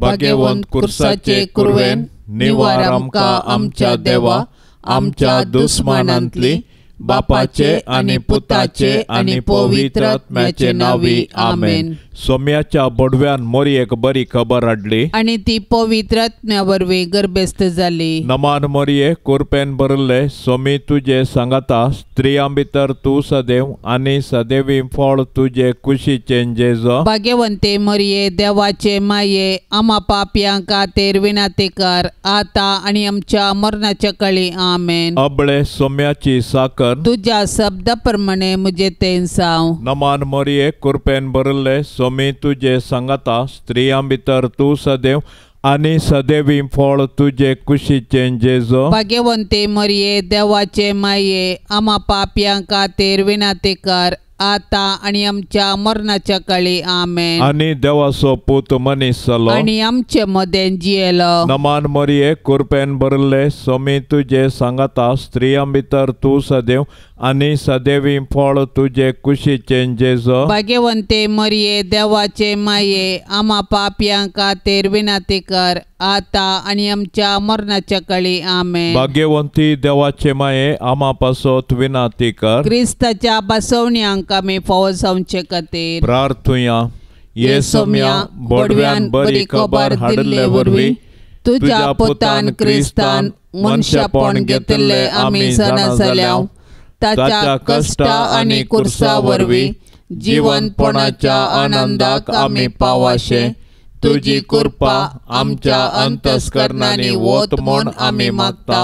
भाग्यवंत कुर्साचे कुरवेन निवार आमकां आमच्या देवा आमच्या दुस्मानांतली बापाचे आनी पुताचे आनी पवित्र आत्म्याचे नांवी आमेन. सोम्याच्या बोडव्यान मोरयेक बरी खबर हाडली आनी ती पवित्र आत्म्या वरवीं गर्भस्थ जाली. नमान मोरये कुरपेन भरिल्ले सोमी तुजे सांगाता स्त्रियां भितर तूं सदैव आनी सदैवी फळ तुजे कुशीचें जेजो. भाग्यवंते मोरये देवाचे माये आमा पापयां खातीर विनंती कर आतां आनी आमच्या मरणाच्या काळी आमेन. अबळे सोम्याची साकर तुज्या शब्दा प्रमाणे म्हजें तें जावं. नमान मोरये कुरपेन भरिल्ले सोमी तुजे सांगाता स्त्रियां भितर तूं सदैव आनी सदैवी फळ तुजे कुशीचें जेजो. भाग्यवंते मोरये देवाचे माये आमा पापयां खातीर विनंती कर आतां आनी आमच्या मरणाच्या काळी आमेन. आनी देवाचो पूत मनीस जालो आनी आमचे मदें जियेलो. नमान मोरये कुरपेन भरिल्ले सोमी तुजे सांगाता स्त्रियां भितर तूं सदैव आनी सदैवी फळ तुजे कुशीचें जेजो. भाग्यवंते मोरये देवाचे माये आमा पापयां खातीर विनंती कर आतां आनी आमच्या मरणाच्या काळी आमेन. भाग्यवंती देवाचे माये आमा पासत विनंती कर. क्रिस्ताच्या बसवण्यांक आमी फावो जावचे खातीर प्रार्थुया. ये सोम्या बोडव्यान बरी खबर हाडिल्ले वरवीं तुज्या पुतान क्रिस्तान मनशापण घेतिल्ले आमी जाणा जाल्या ताच्या कश्टा आनी कुर्सा वरवीं जिवनपणाच्या आनंदाक आमी पावाशे तुजी कृपा आमच्या अंतस्करणांनी वत म्हूण आमी मागता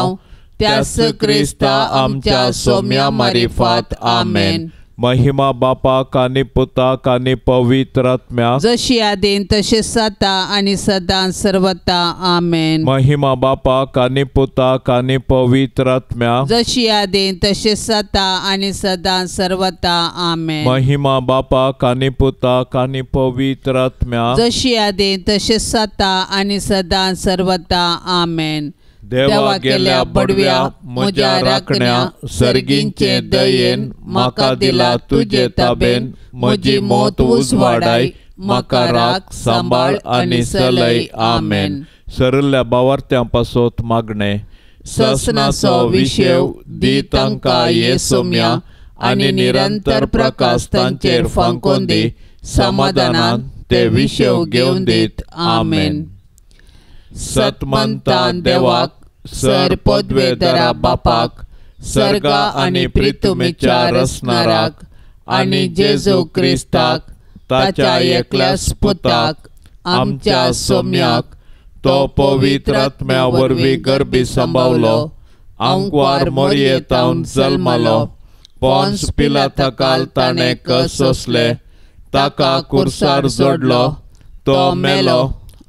त्याच क्रिस्ता आमच्या सोम्या मारिफात आमेन. महिमा बापाक आनी पुताक आनी पवित्र आत्म्याक जशी आदीन तशी सदा आनी सदां सर्वता आमेन. महिमा बापाक आनी पुताक आनी पवित्र आत्म्याक जशी आदीन तशी सदा आनी सदां सर्वता आमेन. महिमा बापाक आनी पुताक आनी पवित्र आत्म्याक जशी आदीन तशी सदा आनी सदां सर्वता आमेन. देवा गेल्या बडव्या म्हज्या राखण्या सर्गींचे दयेन म्हाका दिला तुजे ताबेन म्हजी मौत उजवाडाय म्हाका राख सांबाळ आनी सलय आमेन. सरल्या बावार्थ्यां पासत मागणें ससनाचो विशेव दी तांकां ये सोम्या आनी निरंतर प्रकाश तांचेर फांकोन दी समाधानान ते विशेव घेवन दीत आमेन. सतमंता देवाक सर पदवेदरा बापाक सर्गा आनी प्रितुमेच्या रसनाराक आनी जेजू क्रिस्ताक ताच्या एकल्याच पुताक आमच्या सोम्याक तो पवित्र आत्म्या वरवीं गर्भी सांबावलो आंकवार मोरयेतावन जल्मालो पोन्स पिलाता ताणें कस सोंसले ताका कुर्सार जोडलो तो मेलो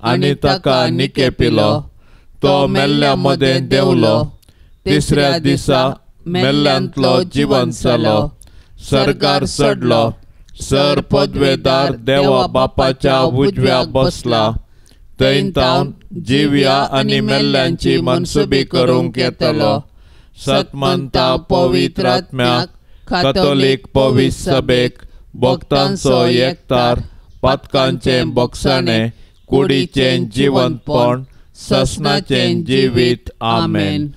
आनी ताका निके पिलो तो मेल्ल्या मदें देंवलो तिसऱ्या दिसा मेल्ल्यांतलो जिवन जालो सर्गार चडलो सर पदवेदार देवा बापाच्या उजव्या बसला थंय तावन जिव्या आनी मेल्ल्यांची मनसुबी करूंक येतलो. सतमंता पवित्र आत्म्याक कथोलीक पवित्र सभेक भक्तांचो एकतार पातकांचें बोगसाणें कुडीचें जिवनपण ससनाचें जिवीत आमेन.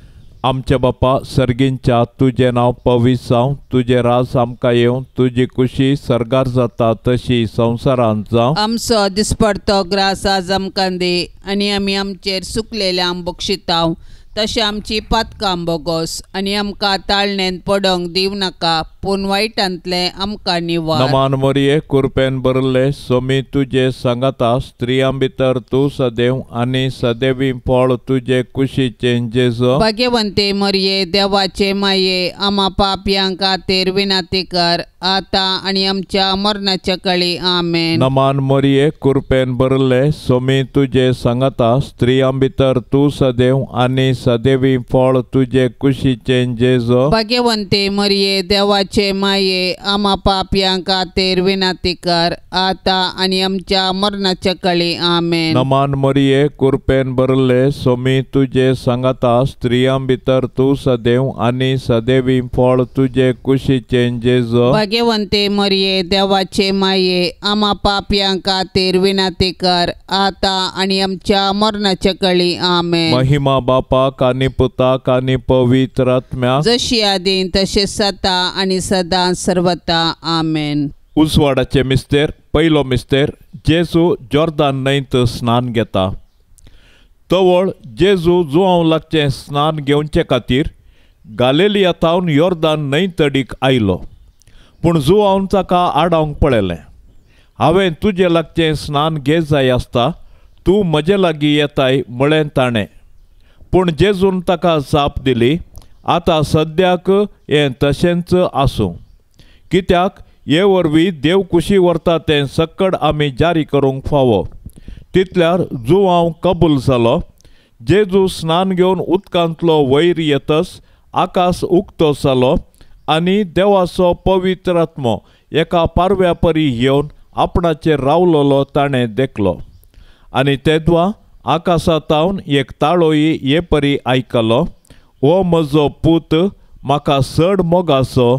आमच्या बापा सर्गींच्या तुजें नांव पवित्र जावं तुजें राज आमकां येवं तुजी कुशी सर्गार जाता तशी संवसारांत जावं. आमचो दिसपडतो ग्रास आज आमकां दी आनी आमी आमचेर सुकलेल्यांक बक्षितांव तशें आमची पातकां बोगोस आनी आमकां ताळणेंत पडोंक दिवं नाका पूण वायटांतलें आमकां निवार. नमान मोरये कुरपेन भरिल्ले सोमी तुजे सांगाता स्त्रियां भितर तूं सदैव आनी सदैवी फळ तुजे कुशीचें जेजो. भाग्यवंते मोरये देवाचे माये आमा पापयां खातीर विनंती कर आतां आनी आमच्या मरणाच्या काळी आमेन. नमान मोरये कुरपेन भरिल्ले सोमी तुजे सांगाता स्त्रियां भितर तूं सदैव आनी सदैवी फळ तुजे कुशीचें जेजो। भाग्यवंते मरिये देवाचे माये आमा पापयां खातीर विनंती कर आतां आनी आमच्या मरणाच्या कळी। आमेन। नमान मरिये कृपेन भरले सोमी तुजे सांगाता स्त्रियां भितर तूं सदैव आनी सदैवी फळ तुजे कुशीचें जेजो। भाग्यवंते मरिये देवाचे माये आमा पापयां खातीर विनंती कर आतां आनी आमच्या मरणाच्या कळी। आमेन। महिमा बापाक आनी पुताक आनी पवित्र आत्म्याक, जशी आदीं तशें सता आनी सदां सर्वता। आमेन। उजवाडाचे मिस्तेर पयलो मिस्तेर जेजू जॉर्दान न्हंयत स्नान घेता। तवळ जेजू जुआंव लागचें स्नान घेवचे खातीर गालेलिया थावन योर्दान न्हंय तडीक आयलो, पूण जुआंवन ताका आडावंक पळयलें। हांवें तुजे लागचें स्नान घे जाय आसता, तूं म्हजे लागीं येताय म्हळें ताणें। पूण जेजून ताका जाप दिली, आतां सद्याक हें तशेंच आसूं, कित्याक हे वरवीं देव कुशी व्हरता तें सक्कड आमी जारी करूंक फावो। तितल्यार जुआंव कबूल जालो। जेजू स्नान घेवन उदकांतलो वयर येतच आकाश उक्तो जालो आनी देवाचो पवित्र आत्मो एका पारव्या परी येवन आपणाचेर रावलोलो ताणें देखलो। आनी तेदवा आकाशा तावन एक ताळोय हे परी आयकलो, हो म्हजो पूत म्हाका चड मोगाचो,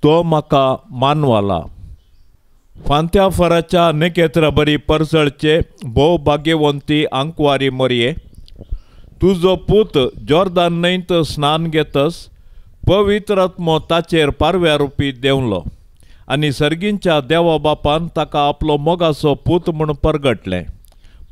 तो म्हाका मानवाला। फांत्या फराच्या नखेत्रा बरी परसळचे भोव भाग्यवंती आंकवारी मरये, तुजो पूत जॉर्दान न्हंयत स्नान घेतस पवित्र आत्मो ताचेर पारव्या रुपी देंवलो आनी सर्गींच्या देवा बापान ताका आपलो मोगाचो पूत म्हूण परगटलें।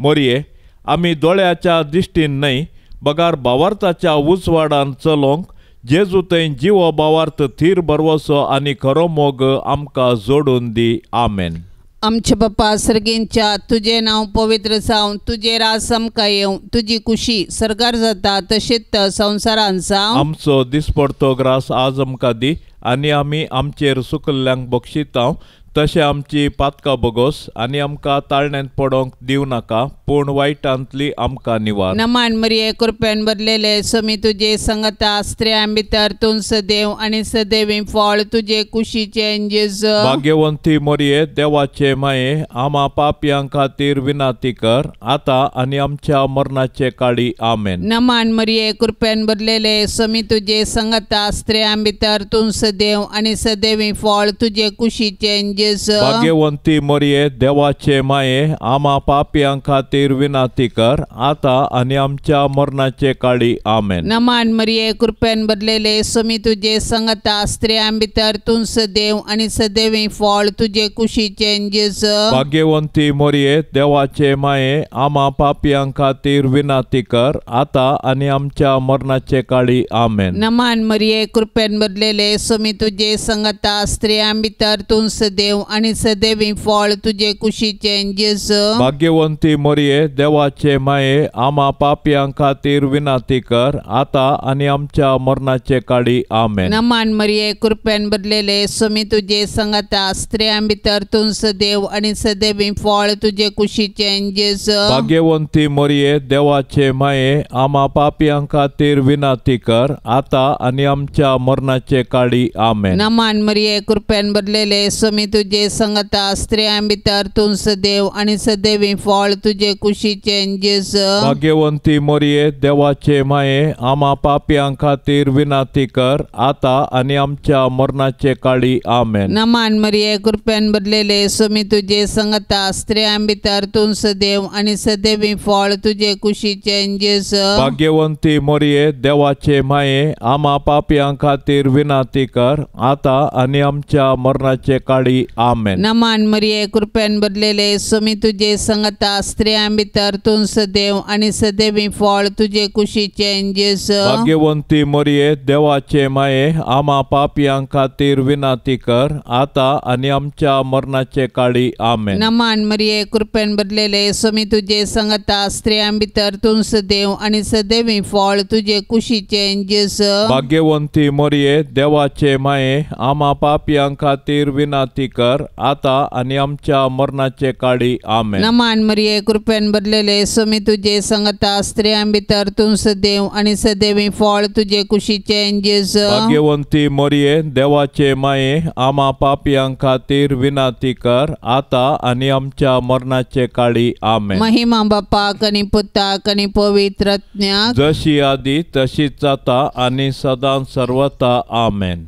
मोरये, आमी दोळ्याच्या दिश्टीन न्हय बगार भावार्थाच्या उजवाडान चलोवंक जेजू थंय जिवो भावार्थ थीर भरवसो आनी खरो मोग आमकां जोडून दी। आमेन। आमचे बापा सर्गींच्या, तुजें नांव पवित्र जावं, तुजें राज आमकां येवं, तुजी कुशी सर्गार जाता तशेंच संवसारांत जावं। आमचो दिसपडतो ग्रास आज आमकां दी आनी आमी आमचेर सुकल्ल्यांक बक्षितांव तशें आमची पातकां बोगोस आनी आमकां ताळण्यांत पडोवंक दिवं नाका, पूण वायटांतली आमकां निवार। नमान मरिये कृपेन भरलेले समी तुजे संगता, स्त्रियां भितर तूं सदैव आनी सदैवी फळ तुजे कुशीचें जेजू। भाग्यवंती मरिये देवाचे माये आमा पापयां खातीर विनंती कर आतां आनी आमच्या मरणाचे काळी। आमेन। नमान मरिये कृपेन भरलेले समी तुजे संगता, स्त्रियां भितर तूं सदैव आनी सदैवी फळ तुजे कुशीचें जेजू। भाग्यवंती मरिये देवाचे माये आमा पापयां खातीर विनंती कर आतां आनी आमच्या मरणाचे काळी। आमेन। नमान मरिये कृपेन भरलेले समी तुजे संगता, स्त्रियां भितर तूं सदैव आनी सदैवी फळ तुजे कुशीचें जेजू। भाग्यवंती मरिये देवाचे माये आमा पापयां खातीर विनंती कर आतां आनी आमच्या मरणाचे काळी। आमेन। नमान मरिये कृपेन भरलेले समी तुजे संगता, स्त्रियां भितर तूं सदैव आनी सदैवी फळ तुजे कुशीचें जेजू। भाग्यवंती मरिये देवाचे माये आमा पापयां खातीर विनंती कर आतां आनी आमच्या मरणाचे काळी। आमेन। नमान मरिये कृपेन भरलेले समी तुजे संगता, स्त्रियां भितर तूं सदैव आनी सदैवी फळ तुजे कुशीचें जेजू। भाग्यवंती मरिये देवाचे माये आमा पापयां खातीर विनंती कर आतां आनी आमच्या मरणाचे काळी। आमेन। नमान मरिये कृपेन भरलेले समी तुजे संगता, स्त्रियां भितर तूं सदैव आनी सदैवी फळ तुजे कुशीचें जेजू। भाग्यवंती मरिये देवाचे माये आमा पापयां खातीर विनंती कर आतां आनी आमच्या मरणाचे काळी। आमेन। नमान मरिये कृपेन भरलेले समी तुजे संगता, स्त्रियां भितर तूं सदैव आनी सदैवी फळ तुजे कुशीचें जेजू। भाग्यवंती मरिये देवाचे माये आमा पापयां खातीर विनंती कर आतां आनी आमच्या मरणाचे काळी। आमेन। नमान मरिये कृपेन भरलेले समी तुजे संगता, स्त्रियां भितर तूं सदैव आनी सदैवी फळ तुजे कुशीचें जेजू। भाग्यवंती मरिये देवाचे माये आमा पापयां खातीर विनंती कर आतां आनी आमच्या मरणाचे काळी। आमेन। नमान मरिये कृपेन भरलेले समी तुजे संगता, स्त्रियां भितर तूं सदैव आनी सदैवी फळ तुजे कुशीचें जेजू। भाग्यवंती मरिये देवाचे माये आमा पापयां खातीर विनंती कर कर आतां आनी आमच्या मरणाचे काळी. आमेन. नमान मरिये, कृपेन भरलेले, स्वामी तुजे संगता, स्त्रियां भितर तूं सदैव आनी सदैवी फळ तुजे कुशीचें जेजू. भाग्यवंती मरिये, देवाचे माये, आमा पापयां खातीर विनंती कर आतां आनी आमच्या मरणाचे काळी. आमेन. महिमा बापाक आनी पुताक आनी पवित्र आत्म्याक, जशी आदी तशीच जाता आनी सदां सर्वता. आमेन.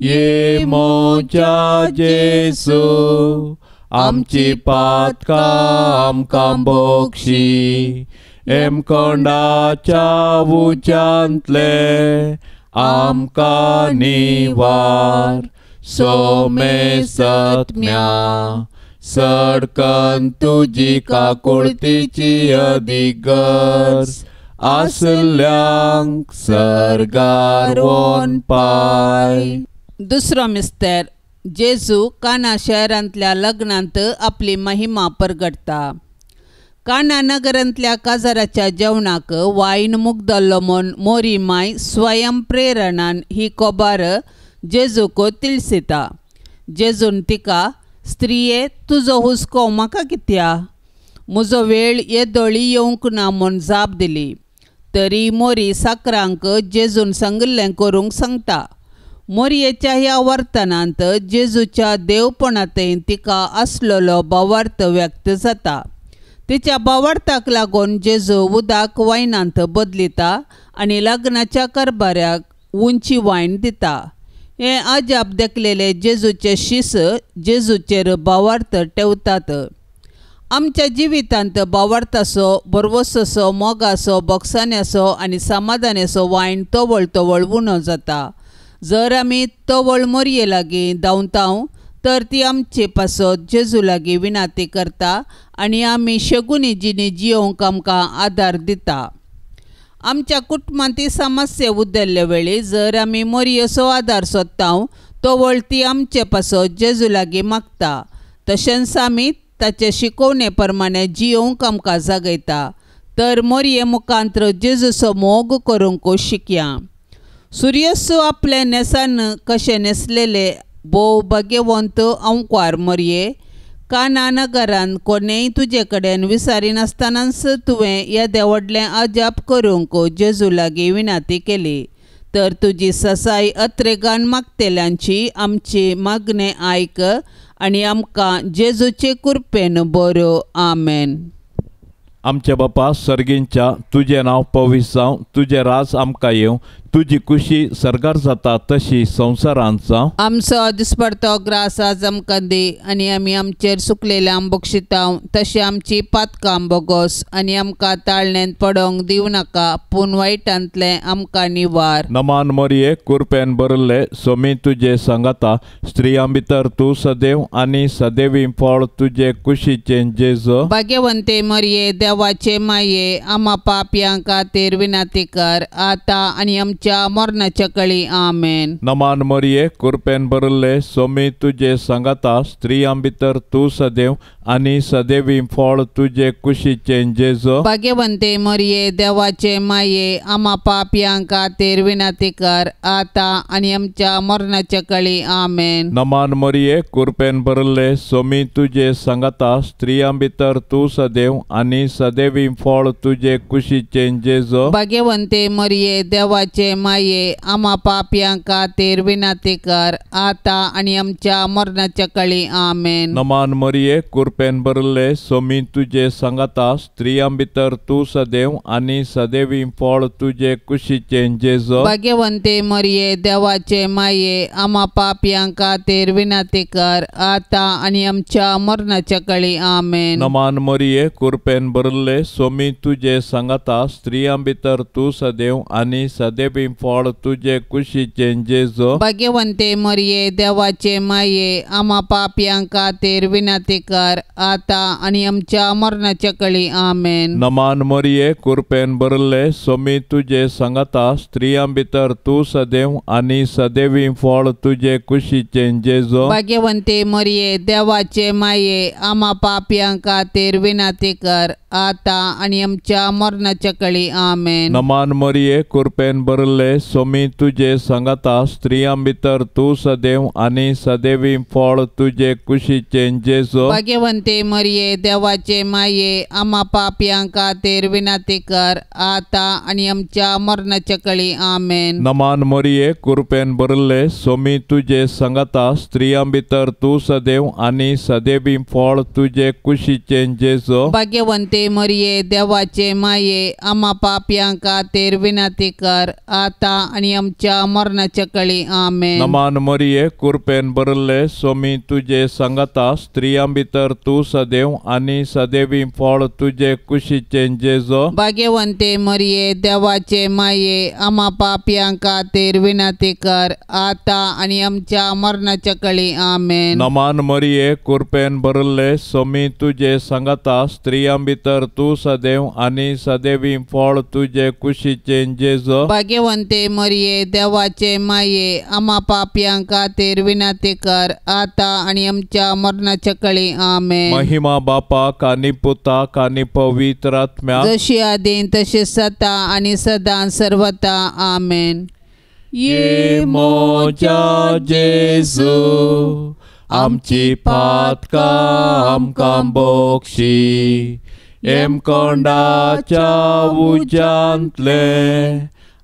ये मोजा जेजू, आमची पातकां आमकां बक्षी, एमकोंडाच्या उज्यांतले आमकां निवार, सोमेसत्म्या सडकन तुजी काकुळतीची अदीक गरज आसल्यांक सर्गार वोन पाय. दुसरो मिस्तर. जेजू काना शहरांतल्या लग्नांत आपली महिमा परगटता. काना नगरांतल्या काजाराच्या जेवणाक वायन मुगदल्लो म्हूण मोरी माय स्वयं प्रेरणान ही कोबार जेजूक तिळसिता. जेजून तिका, स्त्रिये तुजो हुस्को म्हाका कित्या, म्हजो वेळ येदोळी येवंक ना म्हूण जाप दिली. तरी मोरी साकरांक जेजून सांगिल्लें करूंक सांगता. मोरयेच्या ह्या वर्तनांत जेजूच्या देवपणांतय तिका आसलेलो भावार्थ व्यक्त जाता. तिच्या भावार्थाक लागून जेजू उदक वायनांत बदलिता आनी लग्नाच्या कारभाऱ्याक उंची वायन दिता. हें अजाप देखलेले जेजूचे शिस जेजूचेर भावार्थ ठेवतात. आमच्या जिवितांत भावार्थाचो, भरवंसाचो, मोगाचो, बोगसाण्याचो आनी समाधानाचो वायन तवळ तवळ उणो जाता. जर आमी तवळ मोरये लागीं धांवताव तर ती आमचे पासत जेजू लागीं विनंती करता आनी आमी शगुनी जिणी जियोवंक आमकां आदार दिता. आमच्या कुटुंबांत ती समस्या उदल्ले वेळी जर आमी मोरयेचो आदार सोदताव तवळ ती आमचे पासत जेजू लागीं मागता. तशेंच आमी ताचे शिकोवणे प्रमाणे जियोवंक आमकां जागयता. तर मोरये मुखांत्र जेजूचो मोग करूंक शिकया. सुर्यसू आपले न्हेसान कशें न्हेसलेले भोव भाग्यवंत अंकवार मोरये, काना नगरान कोणेय तुजे कडेन विसारिनासतनाच तुवें येदें व्हडलें अजाप करूंक जेजू लागीं विनंती केली. तर तुजी ससाय अत्रेगान मागतेल्यांची आमची मागणें आयक आनी आमकां जेजूचे कृपेन बरो. आमेन. आमच्या बापा सर्गींच्या, तुजें नांव पवित्र जावं, तुजें राज आमकां येवं, तुजी कुशी सर्गार जाता तशी संवसारांत जावं. आमचो दिसपडतो ग्रास आज आमकां दी आनी आमी आमचेर सुकलेल्या बक्षिताव तशें आमची पातकां बोगोस आनी आमकां ताळण्यांत पडोंक दिवं नाका, पूण वायटांतलें आमकां निवार. नमान मरिये, कुरपेन भरिल्ले, सोमी तुजे सांगाता, स्त्रियां भितर तूं सदैव आनी सदैवी फळ तुजे कुशीचें जेजू. भाग्यवंते मरिये, देवाचे माये, आमा पापयां खातीर विनंती कर आतां आनी आमच्या मरणाच्या कळी. आमेन. नमान मरिये, कुरपेन भरिल्ले, सोमी तुजे सांगाता, स्त्रियां भितर तूं सदैव आनी सदैवी फळ तुजे कुशीचें जेजू. भाग्यवंते मरिये, देवाचे माये, आमा पापयां खातीर विनंती कर आतां आनी आमच्या मरणाच्या कळी. आमेन. नमान मरिये, कुरपेन भरिल्ले, सोमी तुजे सांगाता, स्त्रियां भितर तूं सदैव आनी सदैवी फळ तुजे कुशीचें जेजू. भाग्यवंते मरिये, देवाचे माये, आमा पापयां खातीर विनंती कर आतां आनी आमच्या मरणाच्या कळी. आमेन. नमान मरिये, कुरपेन भरिल्ले, सोमी तुजे सांगाता, स्त्रियां भितर तूं सदैव आनी सदैवी फळ तुजे कुशीचें जेजू. भाग्यवंते मरिये, देवाचे माये, आमा पापयां खातीर विनंती कर आतां आनी आमच्या मरणाच्या कळी. आमेन. नमान मरिये, कुरपेन भरिल्ले, सोमी तुजे सांगाता, स्त्रियां भितर तूं सदैव आनी सदैवी फळ तुजे कुशीचें जेजू. भाग्यवंते मरिये, देवाचे माये, आमा पापयां खातीर विनंती कर आतां आनी आमच्या मरणाच्या कळी. आमेन. नमान मरिये, कृपेन भरले, सोमी तुजे सांगाता, स्त्रियां भितर तूं सदैव आनी सदैवी फळ तुजे कुशीचें जेजू. भाग्यवंती मरिये, देवाचे माये, आमा पापयां खातीर विनंती कर, आतां आनी आमच्या मरणाच्या कळी. आमेन. नमान मरिये, कृपेन भरले, सोमी तुजे सांगाता, स्त्रियां भितर तूं सदैव आनी सदैवी फळ तुजे कुशीचें जेजू. भाग्यवंती मरिये, देवाचे माये, आमा पापयां खातीर विनंती कर, आतां आनी आमच्या मरणाच्या कळी. आमेन. नमान मरिये, कृपेन भरले, सोमी तुजे सांगाता, स्त्रियां भितर तूं सदैव आनी सदैवी फळ तुजे कुशीचें जेजू. भाग्यवंती मरिये, देवाचे माये, आमा पापयां खातीर विनंती कर, आतां आनी आमच्या मरणाच्या कळी. आमेन. नमान मरिये, कृपेन भरले, सोमी तुजे सांगाता, स्त्रियां भितर तूं सदैव आनी सदैवी फळ तुजे कुशीचें जेजू. भाग्यवंती मरिये, देवाचे माये, आमा पापयां खातीर विनंती कर, आतां आनी आमच्या मरणाच्या कळी. आमेन. नमान मरिये, कृपेन भरले, सोमी तुजे सांगाता, स्त्रियां भितर तूं सदैव आनी सदैवी फळ तुजे कुशीचें जेजू. भाग्यवंती मरिये, देवाचे माये, आमा पापयां खातीर विनंती कर, आतां आनी आमच्या मरणाच्या कळी. आमेन. महिमा बापाक आनी पुताक आनी पवित्र आत्म्याक, जशी आदीं तशी सता आनी सदां सर्वता. आमेन. ये मोजा जेजू, आमची पातकां आमकां बक्षी, हेमकोंडाच्या उज्यांतले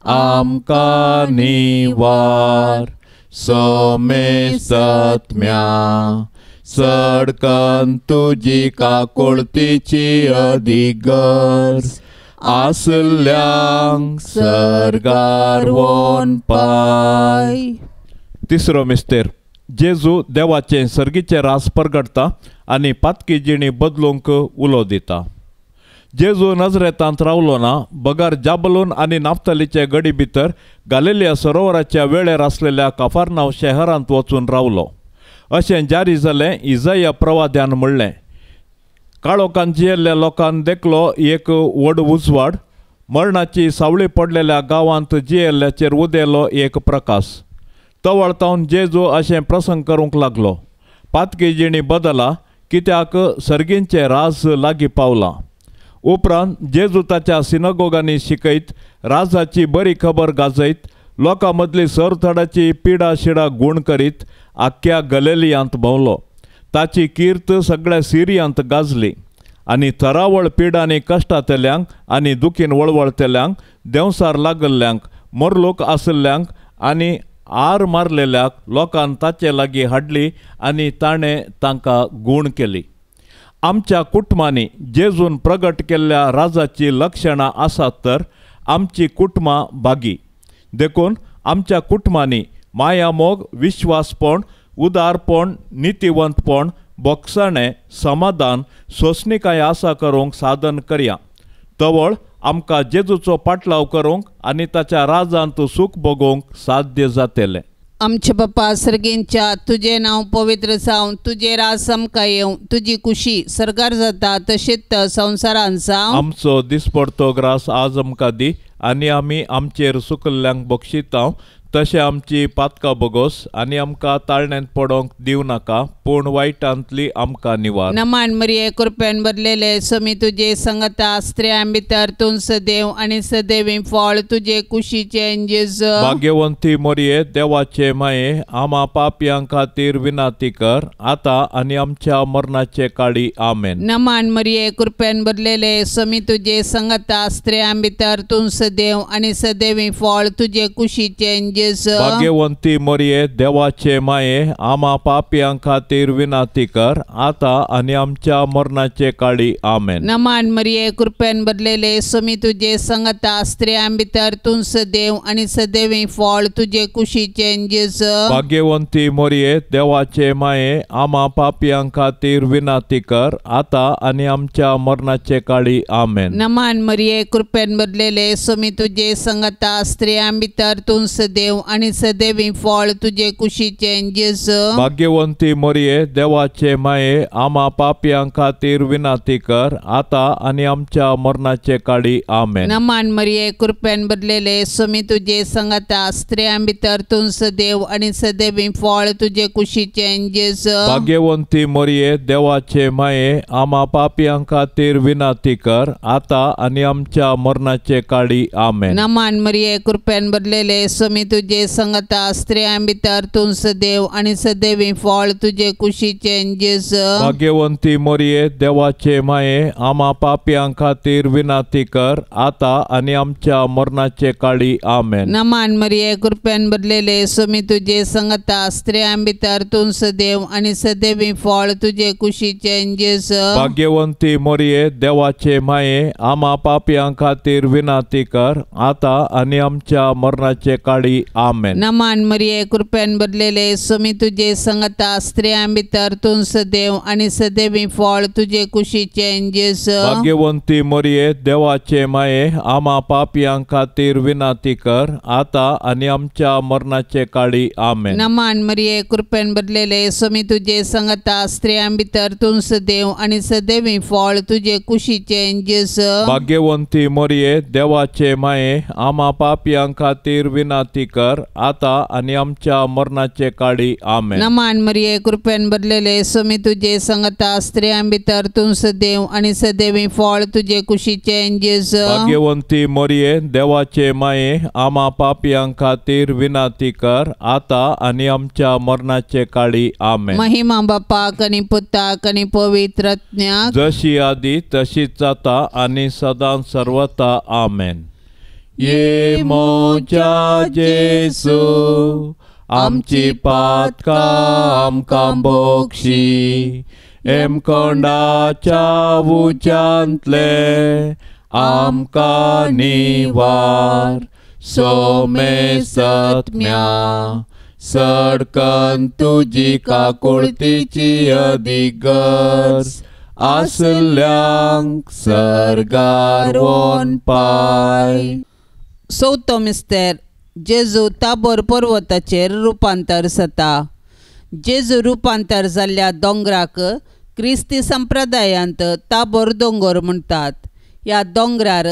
आमकां निवार, समेस्तत्म्या सडकन तुजी काकुळतीची अदीक गरज आसल्यांक सर्गार वोन पाय. तिसरो मिस्तेर. जेजू देवाचें सर्गीचें रास परगडटा आनी पातकी जिणी बदलूंक उलो दिता. जेजू नजरेतांत रावलो ना, बगर जाबलून आनी नाफ्तलीचे गडी भितर गालिलिया सरोवराच्या वेळेर आसलेल्या काफारनाव शहरांत वचून रावलो. अशें जारी जालें इजाया प्रवाद्यान म्हणलें, काळोखान जियेल्ल्या लोकान देखलो एक व्हड उजवाड, मरणाची सावळी पडलेल्या गांवांत जियेल्ल्याचेर उदेलो एक प्रकाश. तवळतावन जेजू अशें प्रसंग करूंक लागलो, पातकी जिणी बदला, कित्याक सर्गींचें राज लागीं पावलां. उपरांत जेजू ताच्या सिनागोगांनी शिकयत, राजाची बरी खबर गाजयत, लोकां मदली सरथडाची पिडा शिडा गूण करीत आख्ख्या गलेलियांत भोंवलो. ताची कीर्त सगळ्या सिरियांत गाजली आनी थरावळ पिडांनी कश्टांतल्यांक आनी दुखीन वळवळतल्यांक, देंवसार लागल्ल्यांक, मरलोक आशिल्ल्यांक आनी आर मारलेल्याक लोकान ताचे लागीं हाडली आनी ताणें तांकां गूण केली. आमच्या कुटुंबांनी जेजून प्रगट केल्ल्या राजाची लक्षणां आसात तर आमची कुटुंबां बागी. देखून आमच्या कुटुंबांनी मायामोग, विश्वासपण, उदारपण, नितिवंतपण, बोगसाणें, समाधान, सोंसणीकाय आसा करूंक साधन करया. तवळ आमकां जेजूचो पाटलाव करूंक आनी ताच्या राजांत सूख भोगोवंक साध्य जातलें. आमचे बापा सर्गींच्या, तुजें नांव पवित्र जावं, तुजें राज आमकां येवं, तुजी कुशी सर्गार जाता तशीच संवसारांत जावं. आमचो दिसपडतो ग्रास आज आमकां दी आनी आमी आमचेर सुकल्ल्यांक बक्षितांव, तशें आमची पातकां बोगोस आनी आमकां ताळण्यांत पडोवंक दिवं नाका, पूण वायटांतली आमकां निवार. नमान मरिये, कृपेन भरलेले, समी तुजे संगता, स्त्रियां भितर तूं सदैव आनी सदैवी फळ तुजे कुशीचें जेजू. भाग्यवंती मरिये, देवाचे माये, आमा पापयां खातीर विनंती कर, आतां आनी आमच्या मरणाचे काळी. आमेन. नमान मरिये, कृपेन भरलेले, समी तुजे संगता, स्त्रियां भितर तूं सदैव आनी सदैवी फळ तुजे कुशीचें जेजू. भाग्यवंती मरिये, देवाचे माये, आमा पापयां खातीर विनंती कर, आतां आनी आमच्या मरणाचे काळी. आमेन. नमान मरिये, कृपेन भरलेले, समी तुजे संगता, स्त्रियां भितर तूं सदैव आनी सदैवी फळ तुजे कुशीचें जेजू. भाग्यवंती मरिये, देवाचे माये, आमा पापयां खातीर विनंती कर, आतां आनी आमच्या मरणाचे काळी. आमेन. नमान मरिये, कृपेन भरलेले, समी तुजे संगता, स्त्रियां भितर तूं सदैव सदेव आनी सदैवी फळ तुजे कुशीचें जेजू। भाग्यवंती मरिये देवाचे माये आमा पापयां खातीर विनंती कर आता आनी आमच्या मरणाचे काळी आमेन। नमान मरिये कृपेन भरलेले स्वामी तुजे संगता स्त्रियां भितर तूं सदैव आनी सदैवी फळ तुजे कुशीचें जेजू। भाग्यवंती मरिये देवाचे माये आमा पापयां खातीर विनंती कर आता आनी आमच्या मरणाचे काळी आमेन। नमान मरिये कृपेन भरलेले स्वामी तुजे संगता स्त्रियां भितर तूं सदैव आनी सदैवी फळ तुजे कुशीचें जेजू। भाग्यवंती मरिये देवाचे माये आमा पापयां खातीर विनंती कर आता आनी आमच्या मरणाचे काळी आमेन। नमान मरिये कृपेन भरलेले स्वामी तुजे संगता स्त्रियां भितर तूं सदैव आनी सदैवी फळ तुजे कुशीचें जेजू। भाग्यवंती मरिये देवाचे माये आमा पापयां खातीर विनंती कर आता आनी आमच्या मरणाचे काळी आमेन। नमान मरिये कृपेन भरलेले स्वामी तुजे संगता स्त्रियां भितर तूं सदैव आनी सदैवी फळ तुजे कुशीचें जेजू। भाग्यवंती मरिये देवाचे माये आमा पापयां खातीर विनंती कर आता आनी आमच्या मरणाचे काळी आमेन। नमान मरिये कृपेन भरलेले स्वामी तुजे संगता स्त्रियां भितर तूं सदैव आनी सदैवी फळ तुजे कुशीचें जेजू। भाग्यवंती मरिये देवाचे माये आमा पापयां खातीर विनंती कर आता आनी आमच्या मरणाचे काळी आमेन। नमान मरिये कृपेन भरलेले स्वामी तुजे संगता स्त्रियां भितर तूं सदैव आनी सदैवी फळ तुजे कुशीचें जेजू। भाग्यवंती मरिये देवाचे माये आमा पापयां खातीर विनंती कर आता आनी आमच्या मरणाचे काळी आमेन। महिमा बापाक आनी पुताक आनी पवित्र आत्म्याक, जशी आदी तशीच आता आनी सदां सर्वता आमेन। ये मोजा जेसू आमची पातकां आमकां बोक्षी एमकोंडाच्या उच्यांतले आमकां निवार सोमेसत्म्या सडकन तुजी काकुळतीची अदीक गरज आसल्यांक सर्गार वोन पाय। चवथो मिस्तेर जेजू ताबोर पर्वताचेर रुपांतर जाता। जेजू रुपांतर जाल्ल्या दोंगराक क्रिस्ती संप्रदायांत ताबोर दोंगर म्हणटात। ह्या दोंगरार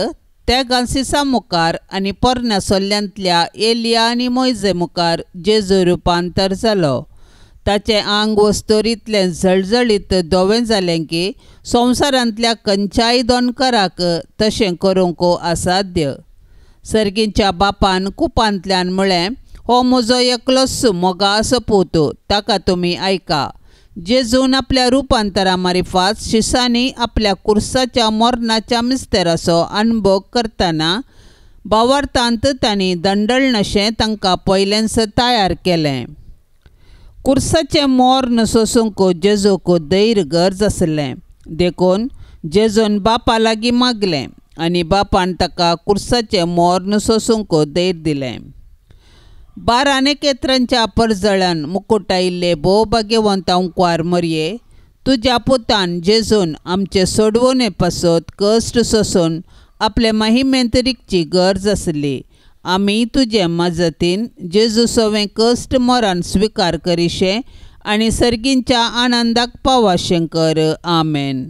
तेगांसिसा मुखार आनी पोरण्या सोल्ल्यांतल्या एलिया आनी मोयजे मुखार जेजू रुपांतर जालो। ताचें आंग वस्तोरींतलें झळझळीत धवें जालें की संवसारांतल्या खंयच्याय दोनकाराक तशें करूंक असाध्य। सर्गींच्या बापान कुपांतल्यान म्हळें, हो म्हजो एकलोच मोगासो पूत, ताका तुमी आयका। जेजून आपल्या रुपांतरा मारिफात शिसांनी आपल्या कुर्साच्या मरणाच्या मिस्तेराचो अनुभव करतना भावार्थांत तांणी दंडळनशें तांकां पयलेंच तयार केलें। कुर्साचें मर्ण सोसूंक जेजूक धैर्य गरज आसलें, देखून जेजून बापा लागीं मागलें आनी बापान ताका कुर्साचें मर्ण सोसूंक धैर्य दिलें। 12 नेकेत्रांच्या परजळान मुकुटायिल्ले भोव भाग्यवंत अंकवार मरये, तुज्या पुतान जेजून आमचे सोडवणे पासत कश्ट सोसून आपले महिमेंत रिगची गरज आसली। आमी तुजे मजतीन जेजू सवें कश्ट मरण स्विकार करिशें आनी सर्गींच्या आनंदाक पावाशें कर। आमेन।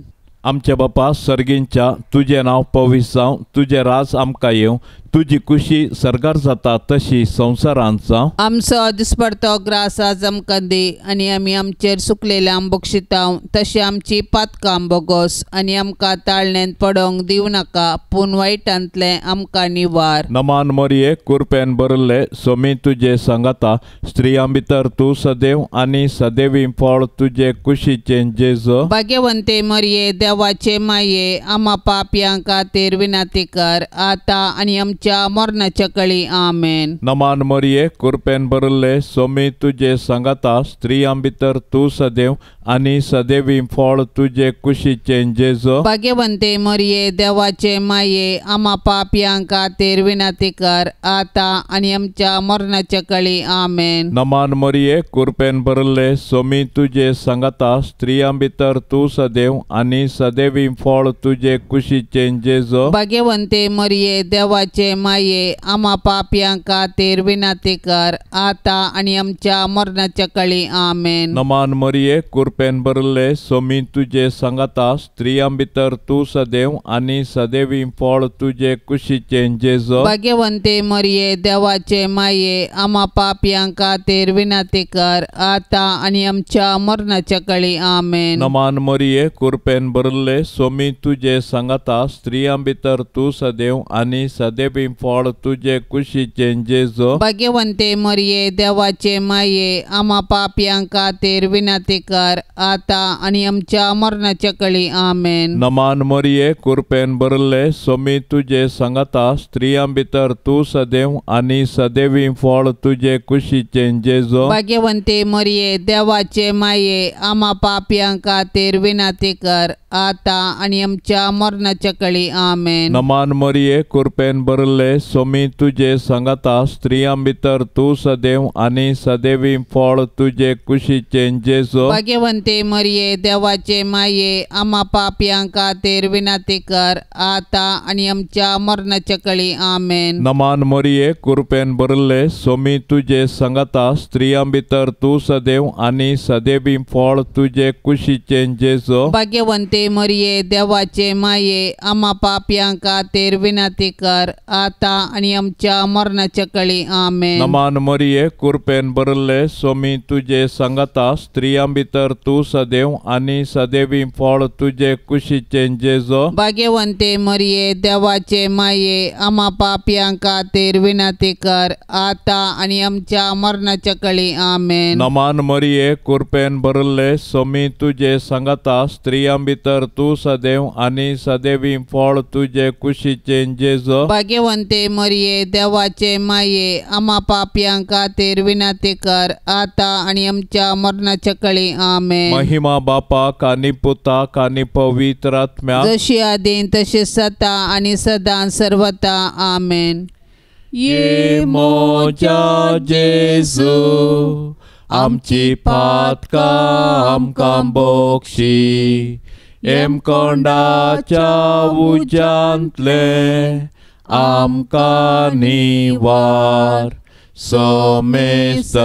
आमच्या बापा सर्गींच्या तुजें नांव पवित्र जावं, तुजें राज आमकां येवं, तुजी कुशी सर्गार जाता तशी संवसारांत जावं। आमचो दिसपडतो ग्रास आज आमकां दी आनी आमी आमचेर सुकलेल्या बक्षितांव तशी आमची पातकां बोगोस आनी आमकां ताळणेंत पडोंक दिवं नाका, पूण वायटांतलें आमकां निवार। नमान मरिये कुरपेन भरिल्ले सोमी तुजे सांगाता, स्त्रियां भितर तूं सदैव आनी सदैवी फळ तुजे कुशीचें जेजू। भाग्यवंते मरिये देवाचे माये आमा पापयां खातीर विनंती कर आतां आनी आमच्या मरणाच्या कळी। आमेन। नमान मरिये कुरपेन भरिल्ले सोमी तुजे सांगाता, स्त्रियां भितर तूं सदैव आनी सदैवी फळ तुजे कुशीचें जेजू। भाग्यवंते मरिये देवाचे माये आमा पापयां खातीर विनंती कर आतां आनी आमच्या मरणाच्या कळी। आमेन। नमान मरिये कृपेन भरले सोमी तुजे सांगाता, स्त्रियां भितर तूं सदैव आनी सदैवी फळ तुजे कुशीचें जेजू। भाग्यवंते मरिये देवाचे माये आमा पापयां खातीर विनंती कर आतां आनी आमच्या मरणाच्या कळी। आमेन। नमान मरिये कृपेन भरले सोमी तुजे सांगाता, स्त्रियां भितर तूं सदैव आनी सदैवी फळ तुजे कुशीचें जेजू। भाग्यवंते मरिये देवाचे माये आमा पापयां खातीर विनंती कर आतां आनी आमच्या मरणाच्या कळी। आमेन। नमान मरिये कृपेन भरले सोमी तुजे सांगाता, स्त्रियां भितर तूं सदैव आनी सदैवी फळ तुजे कुशीचें जेजू। भाग्यवंते मरिये देवाचे माये आमा पापयां खातीर विनंती कर आतां आनी आमच्या मरणाच्या कळी। आमेन। नमान मरिये कृपेन भरले सोमी तुजे सांगाता, स्त्रियां भितर तूं सदैव आनी सदैवी फळ तुजे कुशीचें जेजू। भाग्यवंते मरिये देवाचे माये आमा पापयां खातीर विनंती कर आतां आनी आमच्या मरणाच्या कळी। आमेन। नमान मरिये कृपेन भरले सोमी तुजे सांगाता, स्त्रियां भितर तूं सदैव आनी सदैवी फळ तुजे कुशीचें जेजू। भाग्यवंते मरिये देवाचे माये आमा पापयां खातीर विनंती कर आतां आनी आमच्या मरणाच्या कळी। आमेन। नमान मरिये कृपेन भरले सोमी तुजे सांगाता, स्त्रियां भितर तूं सदैव आनी सदैवी फळ तुजे कुशीचें जेजू। भाग्यवंते मरिये देवाचे माये आमा पापयां खातीर विनंती कर आतां आनी आमच्या मरणाच्या कळी। आमेन। नमान मरिये कृपेन भरले सोमी तुजे सांगाता, स्त्रियां भितर तूं सदैव आनी सदैवी फळ तुजे कुशीचें जेजू। भाग्यवंते मरिये देवाचे माये आमा पापयां खातीर विनंती कर आतां आनी आमच्या मरणाच्या कळी। आमेन। नमान मरिये कृपेन भरले सोमी तुजे सांगाता, स्त्रियां भितर तूं सदैव आनी सदैवी फळ तुजे कुशीचें जेजू। भाग्यवंते मरिये देवाचे माये आमा पापयां खातीर विनंती कर आतां आनी आमच्या मरणाच्या कळी। आमेन। महिमा बापाक आनी पुताक आनी पवित्र आत्म्याक, जशी आदीं तशी सता आनी सदां सर्वता। आमेन। ये मोजा जेजू आमची पातकां आमकां बक्षी, हेमकोंडाच्या उज्यांतले आमकां निवार, सोमेसत्म्या